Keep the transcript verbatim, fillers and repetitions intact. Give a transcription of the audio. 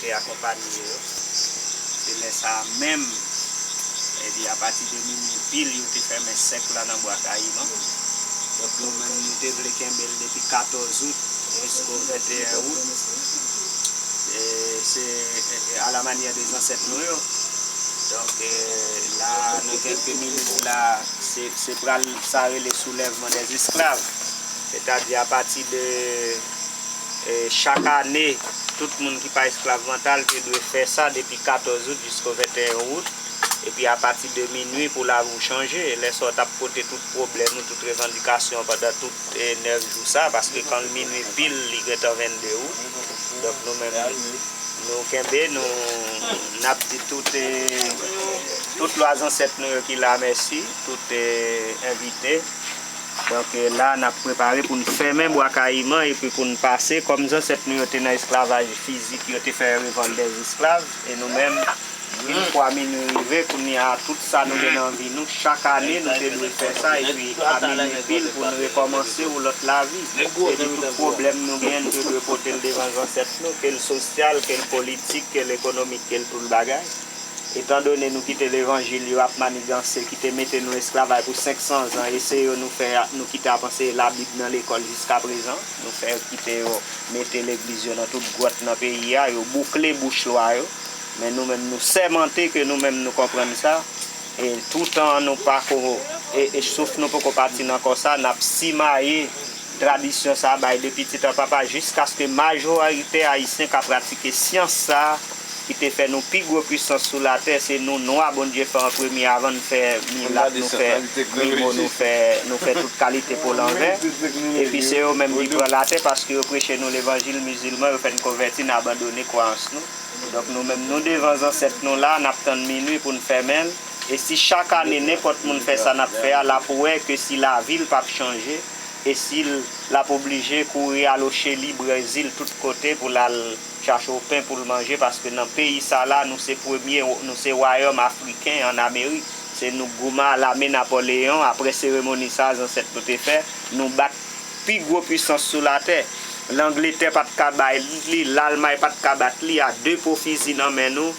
te akonpanye yo. Se lè sa a menm, epi apati de minui pil, yo te fèmen sèk la nan Bwa Kayiman. Donk, nou menm, nou te vle kenbe l depi katòz out jisko venteyen out. E se, e, e, à la manière de zansèt nou yo. Donk, e, la, nan kèlke minit la, se, se pral sa rele soulèvman dèz esklav. Sètadi apati de, e, chak ane, tout moun ki pa esklav mantal te dwe fè sa depi katòz out jisko venteyen out. Epi apati de minui pou lavi w chanje. Lè sa w t ap pote tout pwoblèm ou, tout revandikasyon pandan tout, e, nèf jou sa, paske kan l minui pil, li gentan vennde out. Donk, nou menm, nou kenbe, nou, n ap di tout, e, tout lwa zansèt nou yo ki la, mèsi, tout, e, envite. Donk, e, la, n ap prepare pou n fèmen Bwa Kayiman epi pou n pase, kòm zansèt nou yo te nan esklavaj fizik, yo te fè revandèz esklav, e nou menm, yon fwa minui rive, kounye a, tout sa nou gen nan vi nou, chak ane, nou te dwe fè sa, epi a minui pil pou n rekòmanse yon lòt lavi. Epi tout pwoblèm nou gen, nou te dwe pote l devan zansèt nou, ke l sosyal, ke l politik, ke l ekonomik, ke l tout bagay. Etandone nou kite levanjil yo ap maniganse, ki te mete nou esklavaj pou senk san zan, e se yo nou fè, nou kite ap anseye Labib nan lekòl jiskaprezan. Nou fè yo kite yo mete legliz yo nan tout gwòt nan peyi a, yo boukle bouch lwa yo. Men nou menm, nou sèmante ke nou menm, nou konprann sa. E toutan nou pa ko, e, e souf nou poko pati nan kò sa, n ap simaye tradisyon sa a bay de pitit an papa, jiskaske majorite Ayisyen ka pratike syans sa a ki te fè nou pi gwo pwisans sou latè, se nou nwa Bondye fè an premye avan n fè milat, nou fè mimo, nou fè, nou fè tout kalite po lanvè. Epi se yo menm ki pran latè paske yo preche nou levanjil mizilman, yo fè n konvèti, n abandone kwayans nou. Donk nou menm, nou devan zansèt nou la, n ap tann minui pou n fèmen l. E si chak ane nenpòt moun fè sa n ap fè a, l ap wè ke si lavi l p ap chanje, e si l, l ap oblije kouri al Ocheli, Brezil, tout kote pou l al chache w pen pou l manje, paske nan peyi sa la, nou se premye, nou se wayòm afriken ann Amerik. Se nou goumen a lame Napoleyon, apre seremoni sa a zansèt nou te fè, nou bat pi gwo pwisans sou latè. Langletè pa t ka bay li, Lalmay pa t ka bat li, a de po fizi nan men nou,